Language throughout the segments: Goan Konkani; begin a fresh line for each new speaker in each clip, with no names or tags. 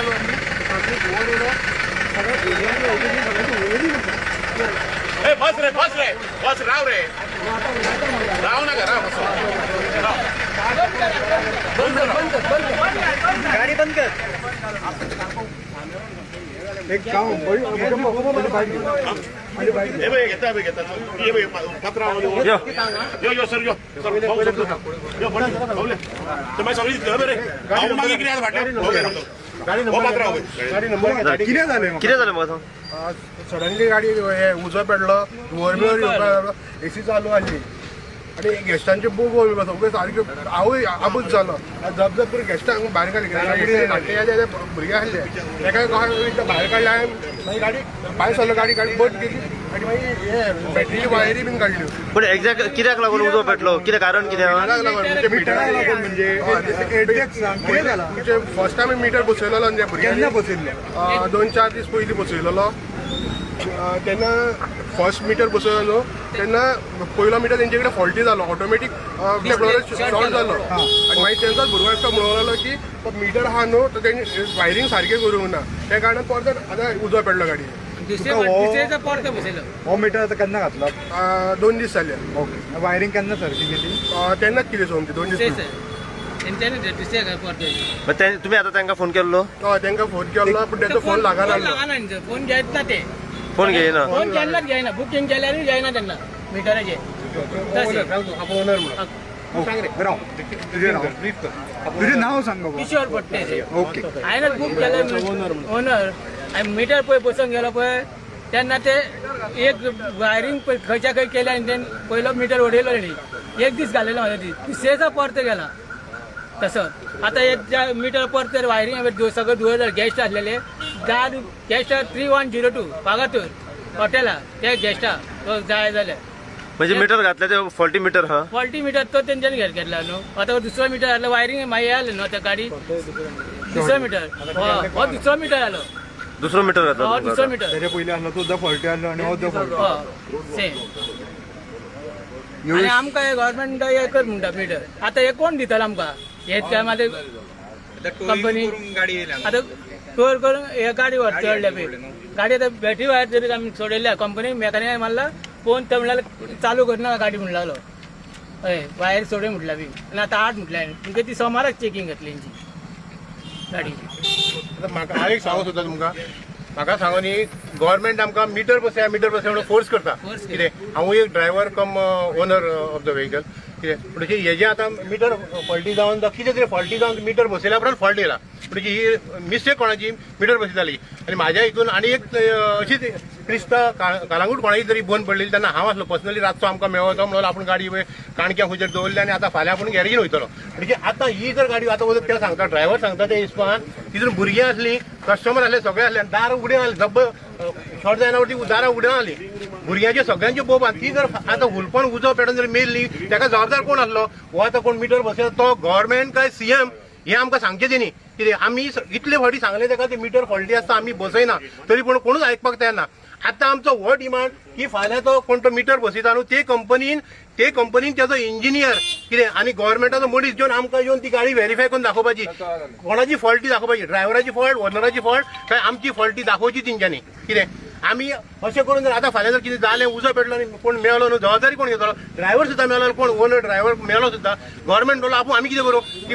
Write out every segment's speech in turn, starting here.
चालू आसली, सामकी धुंवर येयलो, सगळ्या भुरग्यांची सगळ्यांची वयली.
ए बस रे, बस रे, बस, राव रे, राव नका, राव, राव.
बंद कर, बंद कर,
गाडी बंद कर.
एक काम.
हे बघ, घेता बघ, घेता. ये बघ, पत्रा.
यो.
यो यो सर, यो सर, भाऊ, सर, यो बंद, ते मागीर सगळी दितले बरे. हांव मागीर कितें आसा फाटल्यान? हो पात्रा.
गाडी नंबर
कितें जालें?
कितें जालें म्हाका सांग.
सडनली गाडी हे उजो पेटलो, धुंवर बिवर येवपाक लागलो, एसी चालू आसली आनी गेस्टांचे बोब सगळे सारके, हांवूय आबूज जालो. जबजब करून गेस्टांक भायर काडले. धाकटे भुरगे आसले, तेका भायर काडले हांवें. मागीर गाडी भायर सरलो, गाडी गाडी बंद केली आनी मागीर हे बॅटरी वायरी बीन काडल्यो.
पण एक्झॅक्ट कित्याक लागून उजो पेटलो? कितें कारण कितें आहा?
मिटराक लागून, म्हणजे
मिटराक लागून म्हणजे एक्झॅक्ट सांग, कितें जालां?
म्हणजे फर्स्ट टायम मिटर बसयलेलो न्ही त्या भुरग्यांनी.
केन्ना बसयल्लें?
2-4 दीस पयलीं बसयलेलो. तेन्ना फर्स्ट मिटर बसयलो तेन्ना पयलो मिटर तेंचे कडेन फॉल्टी जालो, ऑटोमॅटीक शॉर्ट जालो. आनी मागीर तेंचोच भुरगो एकटो म्हणूंक लागलो की तो मिटर आहा न्हू, तो तेणी वायरींग सारकें करूंक ना, त्या कारणान परत आतां उजो पेटलो गाडयेक.
तुका हो मिटर आता केन्ना घातला?
2 दीस जाले.
ओके, वायरिंग केन्ना सारकी केली?
तेन्नाच कितें सोमती 2 दीस पयलीं.
मग तुम्ही आता तांकां फोन केल्लो?
हय, तेंकां फोन केल्लो, पूण तेंचो फोन लागना.
फोन घेत ना ते.
फोन घेयना?
फोन केन्नाच घेयना. बुकींग केल्यारूय घेयना तेन्ना मिटराचे.
ओनर म्हणून.
ओके, राव, तुजें नांव, तुजें नांव सांग बाबा.
किशोर फडते.
ओके.
हांवें बूक केलें ओनर. आनी मिटर पळय बसोंक गेलो पळय तेन्ना ते एक वायरींग पळय खंयच्या खंय केल्या आनी तेणी पयलो मिटर उडयलो. तेणी एक दीस घालेलो म्हाका दीस, तिसरे दिसा परतो गेला तसो. आतां एक मिटर परते वायरींग सगळें धुवर जालें. गेस्ट आसलेले दार, गेस्ट 3102 वागातूर हॉटेला ते गेस्टा तो जाय जाल्यार.
म्हणजे मिटर घातले ते फॉल्टी मिटर हा?
फॉल्टी मिटर तो तेंच्यानी घेतला न्हू. आतां दुसरो मिटर आसलो, वायरींग मागीर आलें न्हू. आतां गाडी दुसरो मिटर, हो दुसरो मिटर आलो.
दुसरो मिटर घातला
हो.
तुमकां
दुसरो
आता.
मिटर.
तेजे पयलीं आसलो तो फॉल्टी आसलो आनी हो फॉल्टी.
हो, सेम. आनी आमकां हे गव्हर्मेंट हे कर म्हणटा मिटर. आतां हे कोण दितलो आमकां हे काय मागीर कंपनी आतां टोर करून हे गाडी व्हर चडल्या पळय गाडी. आतां बॅटरी वायर तरी आमी सोडयल्या. कंपनी मेकॅनिकान मारला फोन, तो म्हणल्यार चालू करना गाडी म्हणू लागलो. हय, वायर सोडय म्हटल्या बी. आनी आतां 8 म्हटल्या म्हणजे ती सोमाराक चेकींग घेतली तेंची गाडीची.
आतां म्हाका हांव एक सांगूंक सोदता तुमकां. म्हाका सांगो न्ही, गव्हर्मेंट आमकां मिटर बसया, मिटर बसया म्हणून फोर्स करता.
Force.
कितें, हांवूय एक driver cum owner of the vehicle. कितें म्हणजे हेजें आतां मिटर फॉल्टी जावन जावं कितें तरी फॉल्टी जावन मिटर बसयल्या उपरांत फॉल्ट येयला. म्हणजे ही मिस्टेक कोणाची? मिटर बसयताली. आनी म्हाज्या हितून आनी एक अशीच क्रिस्ता कालांगूट कोणाची तरी बंद पडलेली तेन्ना हांव आसलो पर्सनली. रातचो आमकां मेळो तो म्हणलो आपूण गाडी पळय काणक्या खंयचेर दवरली आनी आतां फाल्यां आपूण गॅरेजीन वयतलो. म्हणजे आतां ही जर गाडी आतां वचत, ते सांगता, ड्रायव्हर सांगता ते हिसपान तितून भुरगीं आसलीं, कस्टमर आसले, सगळे आसले आनी दारां उगडें आसलें. जब्ब शॉर्ट जायना ती दारां उगडें आसलीं, भुरग्यांचे सगळ्यांचे बोब. आनी ती जर आतां हुलपण उजो पेटून जर मेल्ली, ताका जबाबदार कोण आसलो? हो आतां कोण मिटर बसयता तो गव्हर्मेंट काय सीएम, हें आमकां सांगचें तेणी. कितें आमी इतले फावटी सांगलें ताका, ते मिटर फॉल्टी आसता, आमी बसयना, तरी पूण कोणूच आयकपाक तयार ना. आतां आमचो हो डिमांड की फाल्यां तो कोण तो मिटर बसयता न्हू, ते कंपनीन तेजो इंजिनियर कितें आनी गव्हर्मेंटाचो मनीस घेवन आमकां येवन ती गाडी व्हेरीफाय करून दाखोवपाची, कोणाची फॉल्टी दाखोवपाची, ड्रायव्हराची फॉल्ट, ओनराची फॉल्ट काय आमची फॉल्टी दाखोवची तेंच्यांनी. कितें आमी अशें करून जर आतां फाल्यां जर कितें जालें, उजो पेटलो आनी कोण मेलो न्हू, जबाबदारी कोण घेतलो? ड्रायव्हर सुद्दां मेलो, कोण ओनर ड्रायव्हर मेलो सुद्दां, गव्हर्मेंट म्हणलो आपूण आमी कितें करूं? ती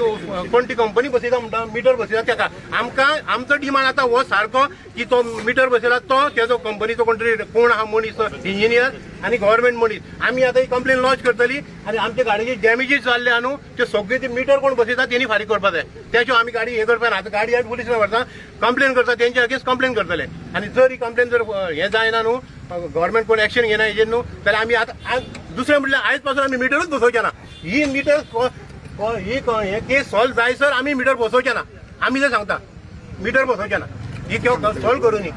कोण ती कंपनी बसयता म्हणटा, मिटर बसयता तेका आमकां आमचो डिमांड आतां हो सारको की तो मिटर बसयला तो तेजो कंपनीचो कोण तरी कोण आहा मनीस, इंजिनियर आनी गव्हर्मेंट मनीस. आमी आतां ही कंप्लेन लॉन्च करतली आनी आमचे गाडयेचे डॅमेजीस जाल्ले आहा न्हू, ते सगळे ते मिटर कोण बसयता तेणी फारीक करपा जाय. त्याच्यो आमी गाडी हे करपा ना. आतां गाडी आमी पुलीस व्हरता, कंप्लेन करता, तेंच्या अगेन्स्ट कंप्लेन करतले. आनी जर ही कंप्लेन जर हें जायना न्हू, गव्हर्मेंट कोण एक्शन घेना हेजेर न्हू, जाल्यार आमी आतां दुसरें म्हटल्यार आयज पासून आमी मिटरूच बसोवचे ना. ही मिटर ही हे केस सॉल्व जायसर आमी मिटर बसोवचे ना. आमी जर सांगता, मिटर बसोवचे ना, ही सॉल्व करूं न्ही.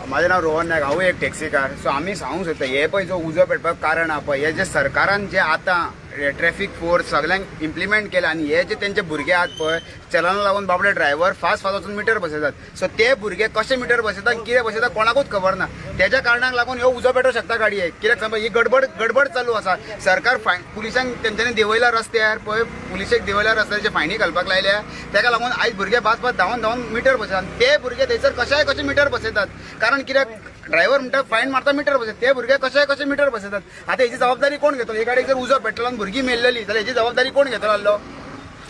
म्हाजें नांव रोहन नायक, हांवूय एक टॅक्सीकार. सो आमी सांगूंक सोदता, हे पळय जो उजो पेटपाक कारण आहा पळय, हे जे सरकारान जे आतां ट्रॅफिक फोर्स सगळ्यांक इम्प्लिमेंट केला आनी हे जे तेंचे भुरगे आहात पळय चलना लागून बाबडे ड्रायव्हर फास्ट फास्ट वचून मिटर बसयतात. सो ते भुरगे कशे मिटर बसयतात, कितें बसयतात कोणाकूच खबर ना. तेज्या कारणाक लागून ह्यो उजो पेटोवंक शकता गाडयेक. कित्याक सांग, ही गडबड गडबड चालू आसा. सरकार फायन पुलिसांक तेंच्यांनी देंवयला रस्त्यार पळय, पुलिशेक देंवयला रस्त्यार, फायनी घालपाक लायल्या. तेका लागून आयज भुरगे फास्ट फास्ट धांवन धांवन मिटर बसयतात आनी ते भुरगे थंयसर कशाय कशे मिटर बसयतात. कारण कित्याक ड्रायव्हर म्हणटा फायन मारता मिटर बसयतात, ते भुरगे कशाय कशे मिटर बसयतात. आतां हेजी जबाबदारी कोण घेतलो? ही गाडयेक जर उजो पेटलो आनी भुरगीं मेल्लेली जाल्यार हेजी जबाबदारी कोण घेतलो आहलो?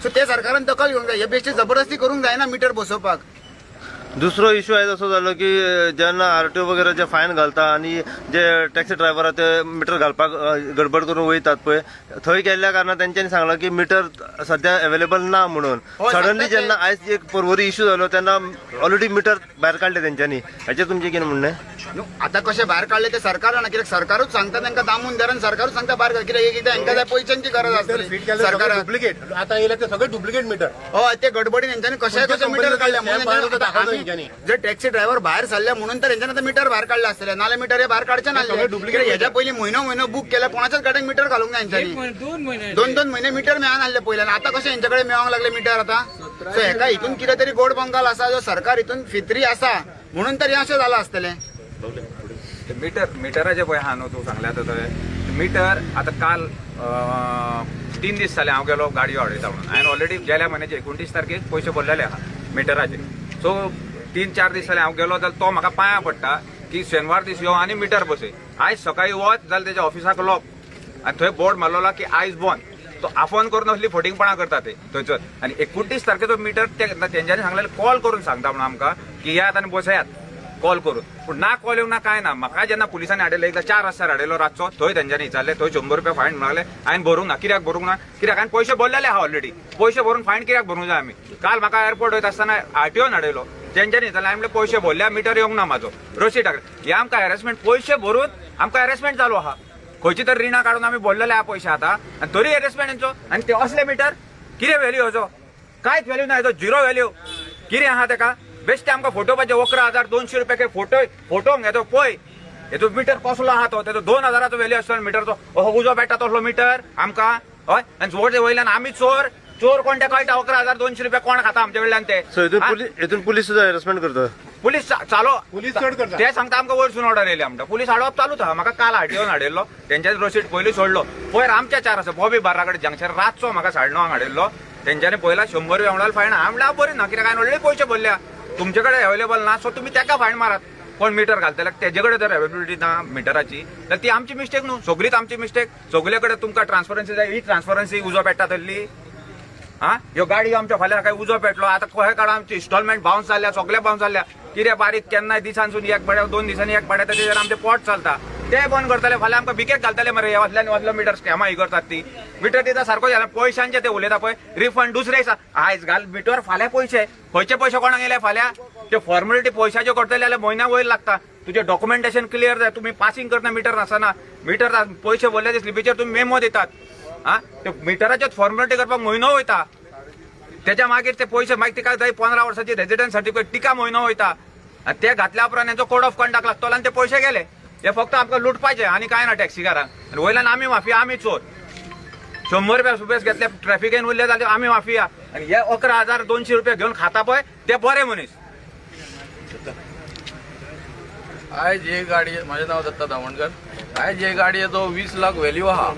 सो ते सरकारान दखल घेवंक जाय. हे बेश्टे जबरदस्ती करूंक जायना मिटर बसोवपाक.
दुसरो इशू आयज असो जालो की जेन्ना आरटीओ वगैरे जे फायन घालता आनी जे टॅक्सी ड्रायव्हर ते मिटर घालपाक गडबड करून वयतात पळय, थंय गेल्ल्या कारणान तेंच्यांनी सांगलां की मिटर सध्या अवेलेबल ना म्हणून.
हय,
सडनली
सांगतात ते.
जेन्ना आयज एक परवरी इशू जालो तेन्ना ऑलरेडी मिटर भायर काडले तेंच्यांनी. हाचेर तुमचें कितें म्हणणें?
न्हू, आतां कशें भायर काडले ते सरकार जाणा. कित्याक सरकारूच सांगता तांकां दामून धर आनी सरकारूच सांगता भायर घाल. कित्याक एक एकदां हांकां जाय पयशांची गरज
मिटर
आसतली
फिट केल्ले
सरकाराक.
डुप्लिकेट आतां येयले ते सगळे डुप्लिकेट मिटर.
हय, ते गडबडीन हेंच्यांनी कशें
खंयच्या
कशें मिटर
कंपनीचो
काडले
स्टॅम्प
म्हणून
आहा तो
हेंच्यांनी
दाखयलो
आमी
हेंच्यांनी.
जे टॅक्सी ड्रायव्हर भायर सरले म्हणून तर हेंच्यांनी आतां मिटर भायर काडले आसतले, नाल्यार मिटर हे भायर काडचे नासले.
सगळे duplicate
कित्याक हेज्या पयलीं म्हयनो म्हयनो बूक केल्या, कोणाच्याच गाडयेक मिटर घालूंक ना
एक
हेंच्यांनी.
म्हयनो, 2 म्हयने.
2-2 म्हयने मिटर मेळना आसले पयल्यान, आतां कशें हेंचे कडेन मेळोंक लागले मिटर आतां? सो हेका हितून कितें तरी गोड बंगाल आसा, जो सरकार हितून फित्री आसा म्हणून तर हें अशें जालां आसतलें.
ते मिटर मिटराचे पळय आहा न्हू, तूं सांगल्या आतां थंय मिटर आतां काल 3 दीस जाले हांव गेलो गाडयो हाडयता म्हणून. हांवें ऑलरेडी गेल्या म्हयन्याचे 29 तारखेक पयशे भरलेले आहा मिटराचे. सो 3-4 दीस जाले हांव गेलो जाल्यार तो म्हाका पांयां पडटा की शेनवार दीस यो आनी मिटर बसय. आयज सकाळीं वच जाल्यार तेज्या ऑफिसाक लॉक आनी थंय बोर्ड मारलेलो की आयज बंद. तो आफोन करून असली फटींगपणां करता ते थंयसर. आनी 29 तारखेचो मिटर ते तेंच्यांनी सांगलेलें कॉल करून सांगता म्हणून आमकां की येयात आनी बसयात कॉल करून. पूण ना कॉल येवंक ना कांय ना. म्हाका जेन्ना पुलिसांनी हाडयलो एकदां 4 रस्त्यार हाडयलो रातचो, थंय तेंच्यांनी विचारलें, थंय 100 रुपया फायन म्हणले. हांवें भरूंक ना. कित्याक भरूंक ना? कित्याक हांवें पयशे भरलेले आहा ऑलरेडी. पयशे भरून फायन कित्याक भरूंक जाय आमी? काल म्हाका एअरपोर्ट वयता आसतना आरटीओन हाडयलो, तेंच्यांनी विचारलें, हांवें म्हणलें पयशे भरल्या, मिटर येवंक ना म्हाजो, रसीद टाकले. हे आमकां हॅरेसमेंट, पयशे भरून आमकां हॅरेसमेंट चालू आहा. खंयची तर रिणां काडून आमी भरलेले आहा पयशे आतां आनी तरी हॅरेसमेंट हेंचो. आनी ते असले मिटर कितें व्हॅल्यू हेजो? कांयच व्हॅल्यू ना हेजो, झिरो व्हॅल्यू. कितें आहा तेका? बेश्टे आमकां फोटो 11,200 रुपया फोटो फोटो घेतो पळय. हेजो मिटर कसलो आहा तो? तेजो 2 हजाराचो व्हॅल्यू आसलो मिटरचो. असो उजो पेट्टा तसलो मिटर आमकां. हय, आनी वयर वयल्यान आमी चोर. चोर कोण ते कळटा. 11,200 रुपया कोण खाता आमचे कडल्यान ते?
सो हितून
हा?
पुलीस, हितून पुलीस सुद्दां हॅरेसमेंट करता.
पुलीस चालो.
पुलीस चड करता.
ते सांगता आमकां वयरसून ऑर्डर येयल्या म्हणटा. पुलीस हाडप चालूच आहा. म्हाका काल आरटीओन हाडिल्लो, तेंच्यानी रसीट पयलीं सोडलो. पयर आमच्या 4 आसा बॉबी बार्रा कडेन जंक्शन, रातचो म्हाका 9:30 हाडिल्लो. तेंच्यांनी पयला 100 रुपया म्हणल्यार फायन. हांवें म्हणल्यार हांव बरी ना, कित्याक हांवें ऑलरेडी पयशे भरल्या. तुमचे कडेन अवेलेबल ना, सो तुमी तेका फायन मारात. कोण मिटर घालतले तेजे कडेन जर अवेलेबिलिटी ना मिटराची जाल्यार ती आमची मिस्टेक न्हू, सगळीच आमची मिस्टेक. सगळे कडेन तुमकां ट्रान्सपरन्सी जाय. ही ट्रान्सपरन्सी उजो पेट्टा तसली हा? ह्यो गाडी आमच्या फाल्यां काय उजो पेटलो आतां कशें काडा? आमची इन्स्टॉलमेंट बाउन्स जाल्या, सगळे बाउन्स जाल्या. कितें बारीक केन्नाय दिसांसून एक बड्या, 2 दिसांनी एक बड्या, तेजेर आमचें पोट चलता. ते बंद करतले, फाल्यां आमकां भिकेक घालतले मरे. हे असल्यानी असलो मिटर स्कॅमां ही करतात. ती मिटर दिता सारको जाला पयशांचे ते उलयता पळय. रिफंड दुसरे दिसा, आयज घाल मिटर फाल्यां पयशे. खंयचे पयशे कोणाक येयले फाल्यां? ते फॉर्मेलिटी पयशाच्यो करतले जाल्यार म्हयन्या वयर लागता. तुजें डॉक्युमेंटेशन क्लियर जाय. तुमी पासिंग करतना मिटर नासतना मिटर पयशे भरले स्लिपीचेर तुमी मेमो दितात. हा, ते मिटराच्योच फॉर्मेलिटी करपाक म्हयनो वयता. त्याच्या मागीर ते पयशे, मागीर तिका जाय 15 वर्साची रेजिडन्स सर्टिफिकेट, तिका म्हयनो वयता. आनी ते घातल्या उपरांत हेंचो कोड ऑफ कंडक्ट लागतलो आनी ते पयशे गेले. हे फक्त आमकां लुटपाचे आनी कांय ना टॅक्सीकारांक. आनी वयल्यान आमी माफिया, आमी चोर. 100 रुपया सुबेस घेतले ट्रॅफिकेन उरले जाल्यार आमी माफिया. आनी हे 11,200 रुपया घेवन खाता पळय ते बरे मनीस.
आयज हे गाडी, म्हजें नांव दत्ता दामणकर. आयज हे गाडयेचो 20 लाख व्हॅल्यू आहा.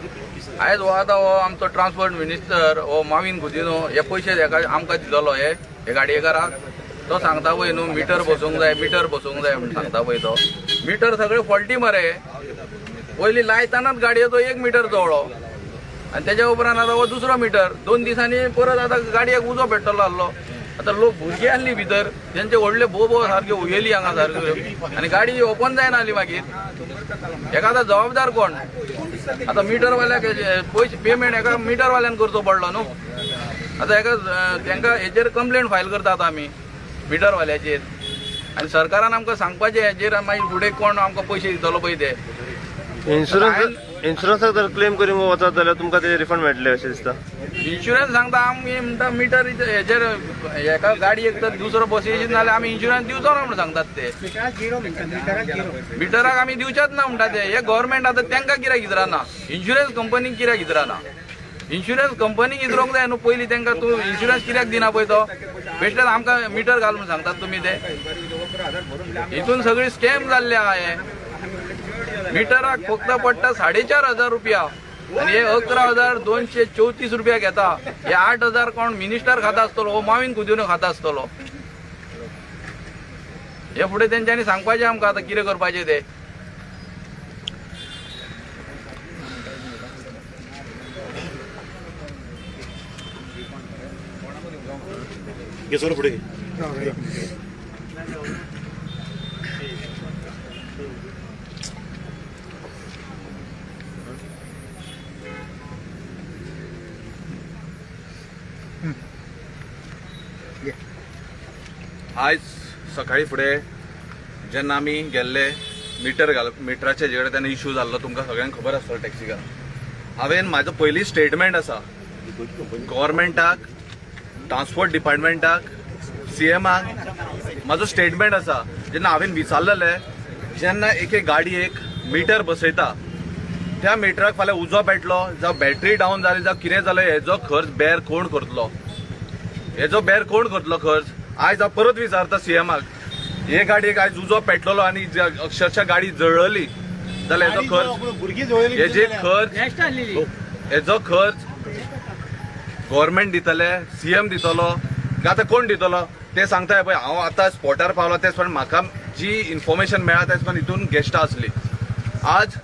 आयज हो आतां हो आमचो ट्रान्सपोर्ट मिनिस्टर हो माविन गुदिनो हे पयशे हेका आमकां दितलो हे हे गाडयेकाराक? तो सांगता पळय न्हू मिटर बसोवंक जाय, मिटर बसोवंक जाय म्हूण सांगता पळय. तो मिटर सगळे फॉल्टी मरे. पयलीं लायतानाच गाडयेचो एक मिटर जवळो आनी तेज्या उपरांत आतां हो दुसरो मिटर. 2 दिसांनी परत आतां गाडयेक उजो पेट्टलो आहलो. आतां लोक भुरगीं आहली भितर, तेंचे व्हडले बोबो सारक्यो हुयेली हांगा सारक्यो आनी गाडी ओपन जायना जाली. मागीर हेका आतां जबाबदार कोण? आतां मिटरवाल्याक पयशे पेमेंट हेका मिटरवाल्यान करचो पडलो न्हू. आतां हेका तेंकां हेजेर कंप्लेन फायल करता आतां आमी मिटरवाल्याचेर. आनी सरकारान आमकां सांगपाचें हेजेर, मागीर फुडें कोण आमकां पयशे दितलो पळय ते.
इन्शुरन्स, इन्शुरन्साक जर क्लेम करूंक वचत जाल्यार तुमकां ते रिफंड मेळटले अशें दिसता?
इन्शुरन्स सांगता आमी म्हणटा मिटर हेजेर हेका गाडयेक तर दुसरो बसयशी नाजाल्यार आमी इन्शुरन्स दिवचो ना म्हूण सांगतात ते. मिटराक आमी दिवचेच ना म्हणटा ते. हे गव्हर्मेंट आतां तेंकां कित्याक विचारना? इन्शुरन्स कंपनीक कित्याक विचारना? इन्शुरन्स कंपनीक विचारूंक जाय न्हू पयलीं तांकां तूं इन्शुरन्स कित्याक दिना पळय तो बेश्टेच आमकां मिटर घाल म्हणून सांगतात तुमी ते. हितून सगळी स्कॅम जाल्ले आहा. हे मिटराक फक्त पडटा 4,500 रुपया आनी हे 11,234 रुपया घेता. हे 8,000 कोण मिनिस्टर खाता आसतलो, हो मावीन कुदिनो खाता आसतलो. हे फुडें तेंच्यांनी सांगपाचें आमकां आतां कितें करपाचें तें.
घे सर फुडें.
आयज सकाळी फुडें जेन्ना आमी गेल्ले मिटर घाल मिटराचे जे कडेन तेन्ना इशू जाल्लो तुमकां सगळ्यांक खबर आसतलो टॅक्सीकारांक. हांवें म्हाजो पयली स्टेटमेंट आसा गव्हर्मेंटाक, ट्रान्सपोर्ट डिपार्टमेंटाक, सीएमाक म्हाजो स्टेटमेंट आसा. जेन्ना हांवें विचारलेलें जेन्ना एके गाडयेक मिटर बसयता त्या मिटराक फाल्यां उजो पेटलो जावं बॅटरी डावन जाली जावं कितें जालें हेजो खर्च बेर कोण करतलो, हेजो बेर कोण करतलो खर्च. आयज हांव परत विचारता सीएमाक, हे गाडयेक आयज उजो पेटलेलो आनी अक्षरशः गाडी जळ्ळली जाल्यार हेजो खर्च,
भुरगीं जळयली
हेजे खर्च, हेजो खर्च गव्हर्मेंट दितले, सीएम दितलो काय आतां कोण दितलो ते सांगता. पळय हांव आतां स्पॉटार पावलो तेच प्रमाणे म्हाका जी इन्फॉर्मेशन मेळ्ळा तेच प्रमाणे हितून गेस्टां आसली. आज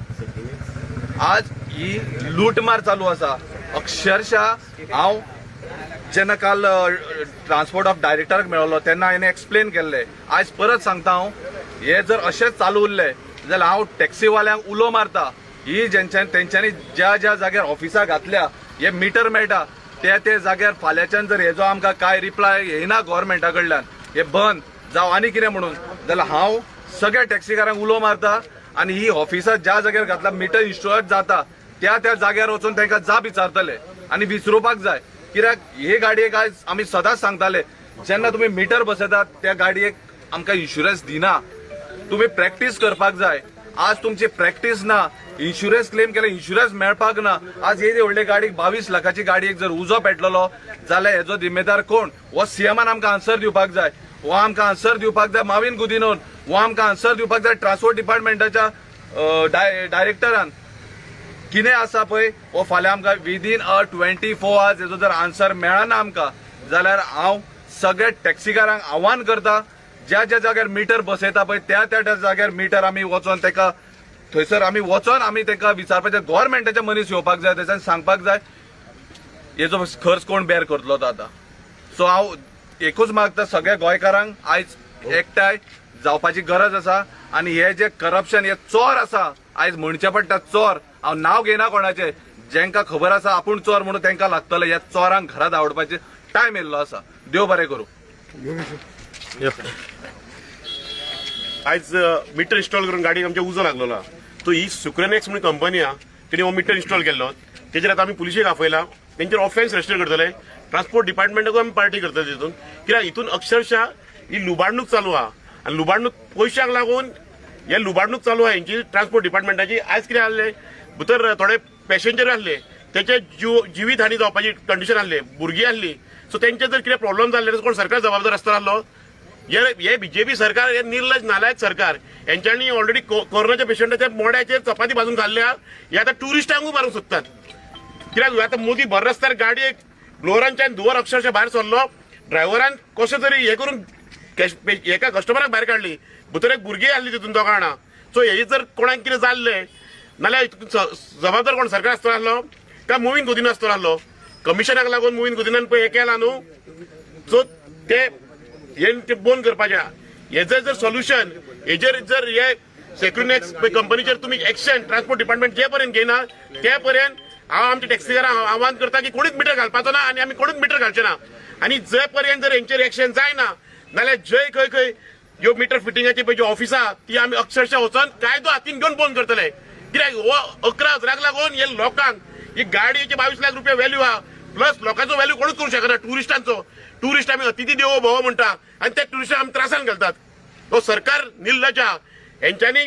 आज ही लूटमार चालू आसा अक्षरशः. हांव जेन्ना काल ट्रान्सपोर्ट ऑफ डायरेक्टराक मेळ्ळो तेन्ना हांवें एक्सप्लेन केल्लें. आयज परत सांगता हांव, हे जर अशेंच चालू उरलें जाल्यार हांव टॅक्सीवाल्यांक उलो मारता. ही जेंच्यानी तेंच्यांनी ज्या ज्या जाग्यार ऑफिसां घातल्या हे मिटर मेळटा त्या त्या जाग्यार फाल्यांच्यान जर हेजो आमकां कांय रिप्लाय येयना गव्हर्मेंटा कडल्यान हे बंद जावं आनी कितें म्हणून जाल्यार हांव सगळ्या टॅक्सीकारांक उलो मारता आनी ही ऑफिसां ज्या जाग्यार घातला मिटर इन्स्टॉल जाता त्या त्या जाग्यार वचून तांकां जाप विचारतले आनी विसरोवपाक जाय. कित्याक हे गाडयेक आयज आमी सदांच सांगताले जेन्ना तुमी मिटर बसयतात त्या गाडयेक आमकां इन्शुरन्स दिना, तुमी प्रॅक्टीस करपाक जाय. आज तुमची प्रॅक्टीस ना, इन्शुरन्स क्लेम केले इन्शुरन्स मेळपाक ना. आज येदी व्हडली गाडीक 22 लाखाची गाडयेक जर उजो पेटलेलो जाल्यार हेजो जिम्मेदार कोण? हो सीएमान आमकां आन्सर दिवपाक जाय, हो आमकां आन्सर दिवपाक जाय मावीन गुदिनोन, हो आमकां आन्सर दिवपाक जाय ट्रान्सपोर्ट डिपार्टमेंटाच्या डायरेक्टरान. कितें आसा पळय हो फाल्यां आमकां विदीन अ 24 आवर्स हेजो जर आन्सर मेळना आमकां जाल्यार हांव सगळ्या टॅक्सीकारांक आव्हान करता ज्या ज्या जाग्यार मिटर बसयता पळय त्या त्या त्या जाग्यार मिटर आमी वचोन तेका थंयसर आमी वचोन आमी तेका विचारपाचें. गव्हर्मेंटाचे मनीस येवपाक जाय, तेच्यान सांगपाक जाय हेजो खर्च कोण बेर करतलो तो आतां. सो हांव एकूच मागता सगळ्या गोंयकारांक आयज एकठांय जावपाची गरज आसा आनी हे जे करप्शन हे चोर आसा आयज म्हणचें पडटा चोर, हांव नांव घेयना कोणाचें, जेंकां खबर आसा आपूण चोर म्हणून तेंकां लागतलें. ह्या चोरांक घरा धांवडपाचें टायम येयल्लो आसा. देव बरें करूं.
आयज मिटर इन्स्टॉल करून गाडयेक आमच्या उजो लागलेलो. सो ही सुक्रेनेक्स म्हणून कंपनी आहा तेणी हो मिटर इन्स्टॉल केल्लो. तेजेर आतां आमी पुलिशेक आपयला, तेंचेर ऑफेन्स रजिस्टर करतले, ट्रान्सपोर्ट डिपार्टमेंटाकूय आमी पार्टी करतले तितून. कित्याक हितून अक्षरशः ही लुबाडणूक चालू आहा आनी लुबाडणूक पयशांक लागून हे लुबाडणूक चालू आहा हेंची ट्रान्सपोर्ट डिपार्टमेंटाची. आयज कितें आहलें भितर थोडे पॅसेंजर आहले तेचे जिवीत हानी जावपाची कंडिशन आहले, भुरगीं आहली. सो तेंचे जर कितें प्रॉब्लम जाल्ले जाल्यार कोण सरकार जबाबदार आसतलो आहलो? हे बीजेपी सरकार हे निर्लज नालायक सरकार. हेंच्यांनी ऑलरेडी कोरोनाच्या पेशंटाच्या मोड्याचेर चपाती भाजून खाल्ल्या, हे आतां ट्युरिस्टांकूय मारूंक सोदतात. कित्याक आतां मोदी भर रस्त्यार गाडयेक ब्लोअरांच्यान धुंवर अक्षरशः भायर सरलो, ड्रायव्हरान कशें तरी हे करून एका कस्टमराक भायर काडली, भितर एक भुरगीं आहली तितून दोगां जाणां. सो हे जर कोणाक कितें जाल्लें नाल्यार जबाबदार कोण सरकार आसतलो आहलो काय मोवीन गोदिनो आसतलो आहलो? कमिशनाक लागून मोवीन गोदिनान पळय हें केलां न्हू. सो ते हे ते बंद करपाचें. हेजें जर सोल्युशन हेजेर जर हे सेक्युनेक्स कंपनीचेर तुमी एक्शन ट्रान्सपोर्ट डिपार्टमेंट जे पर्यंत घेयना ते पर्यंत हांव आमच्या टॅक्सीकारांक आव्हान करता की कोणीच मिटर घालपाचो ना आनी आमी कोणूच मिटर घालचे ना. आनी जे पर्यंत जर हेंचेर एक्शन जायना नाल्यार जंय खंय खंय ह्यो मिटर फिटिंगाची पळय ज्यो ऑफिसां आहा ती आमी अक्षरशः वचोन कायदो हातीन घेवन बंद करतले. कित्याक हो 11,000 लागून हे लोकांक ही गाडयेची 22 लाख रुपया व्हॅल्यू आहा, प्लस लोकांचो व्हॅल्यू कोणूच करूंक शकना. ट्युरिस्टांचो, ट्युरिस्ट आमी अतिथी देवो भव म्हणटा आनी त्या ट्युरिस्टांक आमी त्रासान घालतात. हो सरकार निर्लज आहा. हेंच्यांनी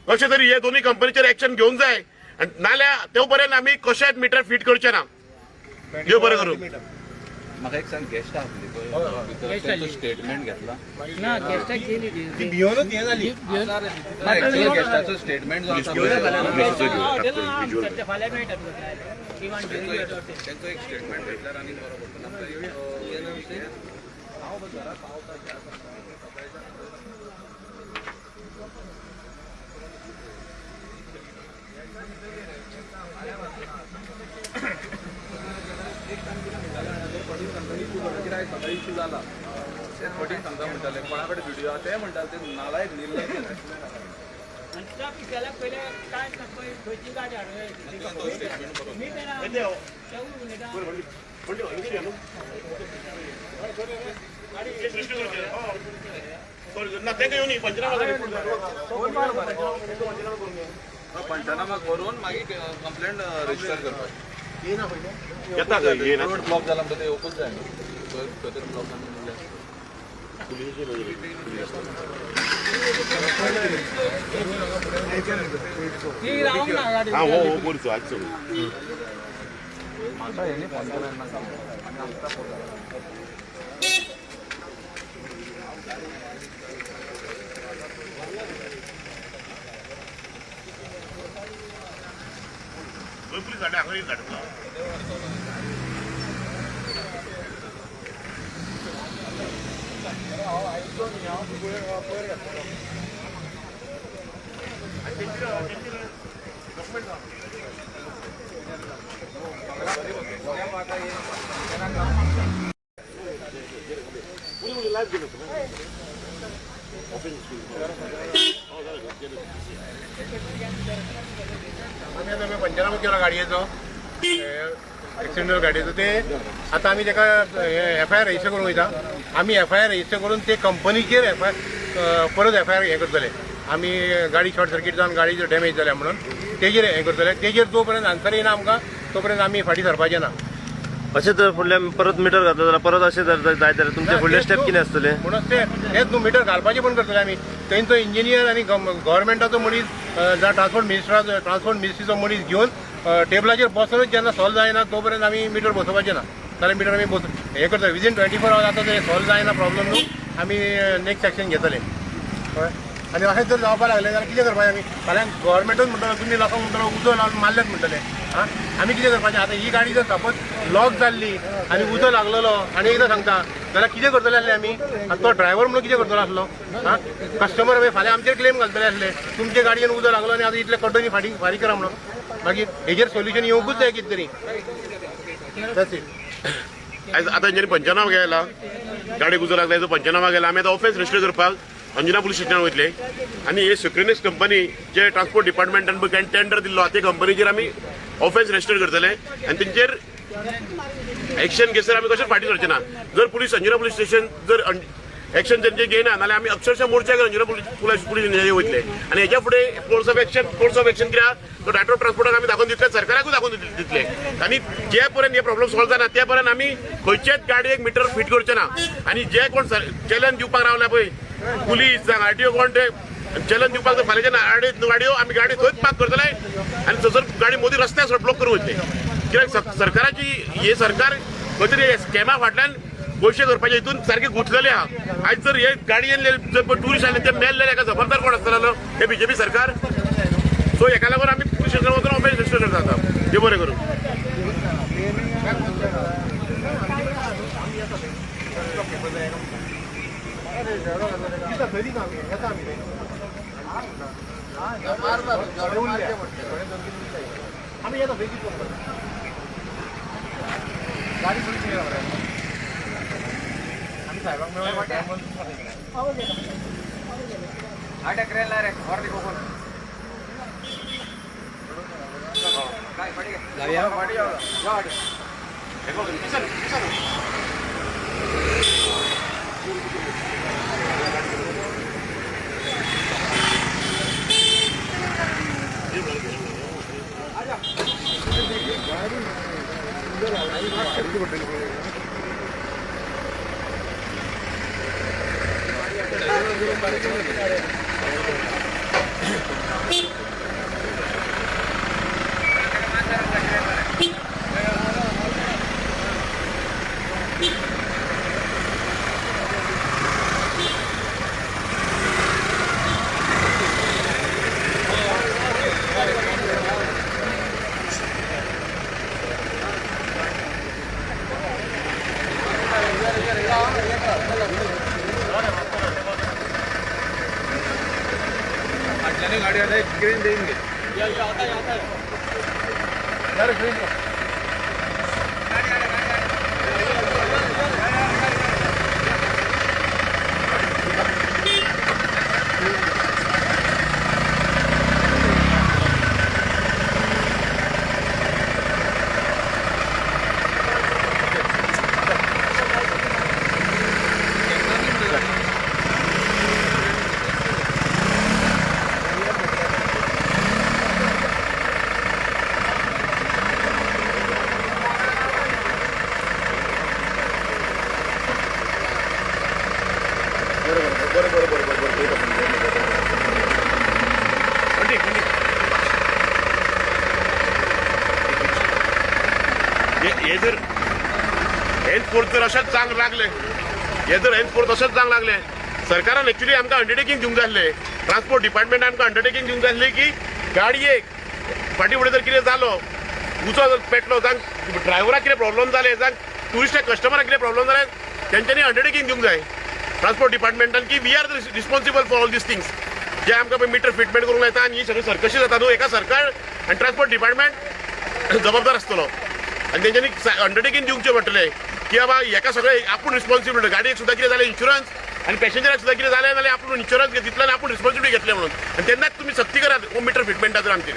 कशें तरी हे दोनूय कंपनीचेर एक्शन घेवंक जाय आनी नाल्यार त्यो पर्यंत आमी कशेंच मिटर फीट करचे ना. देव बरें करूं.
म्हाका एक सांग, गेस्ट आसली पळय, तेंचो स्टेटमेंट घेतला
ना, गेस्टाक केली ती.
ती भियोनच हें जाली.
ना, एक्चुअल गेस्टाचो स्टेटमेंट जो आसा पळय,
फाल्यां मेळटा तुका.
तेंचो एक स्टेटमेंट घेतल्यार आनी बरो पडटलो. हांव घरा पावता. सकाळी इशू जाला ते फटींग सांगता म्हणटाले, कोणा कडेन व्हिडिओ आहा ते म्हणटाले, ते नालायक निर्लज्ज.
आनी ट्राफीक जाल्यार पयले कांय ना, पळय खंयची गाडी हाडून मी
ना, तेंका येवन पंचनामा.
पंचनामा करून मागीर कंप्लेंट रजिस्टर करपाची.
येता खंय येना.
रोड ब्लॉक जाला म्हणटा, ते येवपूच जाय न्हू, खंय तरी ब्लॉक जाला म्हणल्यार.
ती रावंक ना गाडी.
हा, हो हो, बोलतो आज सगळं.
म्हाका हेणी फोन केला ना, आनी आमकां फोन.
पुलीस झाडे हांगा झाडे.
आमी आतां पंचनामो केलो गाडयेचो, एक्सिडेंट गाडयेचो. ते आतां आमी ताका एफआयआर रजिस्टर करूंक वयता. आमी एफआयआर रजिस्टर करून ते कंपनीचेर एफआयआर परत एफआयआर हें करतले आमी. गाडी शॉर्ट सर्कीट जावन गाडी डॅमेज जाल्या म्हणून तेजेर हें करतले. तेजेर जो पर्यंत आन्सर येना आमकां, तो पर्यंत आमी फाटीं सरपाचें ना.
अशें जर फुडल्या परत मिटर घातलं जाल्यार, परत अशें जर जायत जाल्यार तुमचे फुडले स्टेप कितें आसतले?
म्हणून ते हेच न्हू, मिटर घालपाचें पण करतले आमी. तेंचो इंजिनियर आनी गव्हर्मेंटाचो मनीस, जावं ट्रान्सपोर्ट मिनिस्टराचो, ट्रान्सपोर्ट मिनिस्ट्रीचो मनीस घेवन टेबलाचेर बसोनूच जेन्ना सॉल्व जायना तो पर्यंत आमी मिटर बसोवपाचें ना. जाल्यार मिटर आमी बस हें करतले विदीन 24 आवर्स. आतां जर सॉल्व जायना प्रॉब्लम न्हू, आमी नेक्स्ट एक्शन घेतले, कळ्ळें? आनी अशें जर जावपाक लागलें जाल्यार कितें करपाचें आमी? फाल्यां गव्हर्मेंटूच म्हणटलो, तुमी लोकांक म्हणटलो उजो लावन मारल्यात म्हणटले. आं, आमी कितें करपाचें आतां? ही गाडी जर सपोज लॉक जाल्ली आनी उजो लागलेलो आनी एकदां सांगता जाल्यार कितें करतले आसले आमी? आनी तो ड्रायव्हर म्हणून कितें करतलो आसलो? आं, कस्टमर मागीर फाल्यां आमचेर क्लेम घालतले आसले, तुमचे गाडयेन उजो लागलो आनी आतां इतले कटोनी फाटीं फारीक करा म्हणून. मागीर हेजेर सोल्युशन येवंकूच जाय कितें तरी. That's it.
आयज आतां तेंच्यांनी पंचनामा केला, गाडी उजो लागला हेजो पंचनामा केला. आमी आतां ऑफेन्स रजिस्टर करपाक अंजुना पुलीस स्टेशनार वयतले आनी हे सुक्रेनेक्स कंपनी जे ट्रान्सपोर्ट डिपार्टमेंटान पळय टेंडर दिल्लो आहा, ते कंपनीचेर आमी ऑफेन्स रजिस्टर करतले आनी तेंचेर एक्शन घेसर आमी कशें फाटीं सरचे ना. जर पुलीस अंजुना पुलीस स्टेशन जर एक्शन तेंचे घेयना नाल्यार आमी अक्षरशः मोर्चाक अंजुना पुलीस पुलीस पुलीस स्टेशनाचेर वयतले. आनी हेच्या फुडें फोर्स ऑफ एक्शन कित्याक तो डायरेक्टर ट्रान्सपोर्टाक आमी दाखोवन दितले, सरकाराकूय दाखोवन दितले. आनी जे पर्यंत हे प्रॉब्लम सॉल्व जायना ते पर्यंत आमी खंयचेच गाडयेक मिटर फिट करचे ना. आनी जे कोण चलन दिवपाक रावल्या पळय, पुलीस जावं आरटीओ, कोण ते चलन दिवपाक जर फाल्यांच्यान आडयत न्हू गाडयो, आमी गाडी थंयच पार्क करतले आनी थंयसर गाडी मोदी रस्त्यार ब्लॉक करून वयतले. कित्याक सरकाराची हे सरकार खंय तरी स्कॅमा फाटल्यान पयशे करपाचे हितून सारखे गुंतलेले आहा. आयज जर हे गाडयेन जर ट्युरिस्ट आसले, ते मेल्ले, हेका जबाबदार कोण आसतलो? हे बीजेपी सरकार. सो हेका लागून आमी पुलीस स्टेशनार वचून ऑफेन्स रजिस्टर करता आतां. देव बरें करूं.
येता आमी. आमी येता बेगीन. गाडी थोडी आमी साहेबांक मेळोन.
आटे क्रेन ला रे वरती कोकण. काय फाटी जाऊया, फाटी जाऊ, फाटी.
क्रेन देंगे.
हे हे जर हेल्थ जर अशेंच जावंक लागले, हे जर हेल्थ फोर्स अशेंच जावंक लागले, सरकारान एक्चुली आमकां अंडरटेकींग दिवंक जाय आसलें, ट्रान्सपोर्ट डिपार्टमेंटान आमकां अंडरटेकींग दिवंक जाय आसलें की गाडयेक फाटीं फुडें जर कितें जालो, उजो जर पेटलो, जावं ड्रायव्हराक कितें प्रॉब्लम जालें, जावं ट्युरिस्टाक कस्टमराक कितें प्रॉब्लम जालें, तेंच्यांनी अंडरटेकींग दिवंक जाय ट्रान्सपोर्ट डिपार्टमेंटान की we are responsible for all these things. जे आमकां पळय मिटर फिटमेंट करूंक लायता आनी ही सगळी सर्कशी जाता न्हू, एका सरकार आनी ट्रान्सपोर्ट डिपार्टमेंट जबाबदार आसतलो आनी तेंच्यांनी अंडरटेकींग दिवचें पडटलें की बाबा हेका सगळें आपूण रिस्पॉन्सिबिलिटी, गाडयेक सुद्दां कितें जालें इन्शुरन्स आनी पॅसेंजराक सुद्दां कितें जालें जाल्यार आपूण इन्शुरन्स घेतितलो आनी आपूण रिस्पॉन्सिबिलिटी घेतलें म्हणून, आनी तेन्नाच तुमी सक्ती करात हो मिटर फिटमेंटाचेर आमचेर.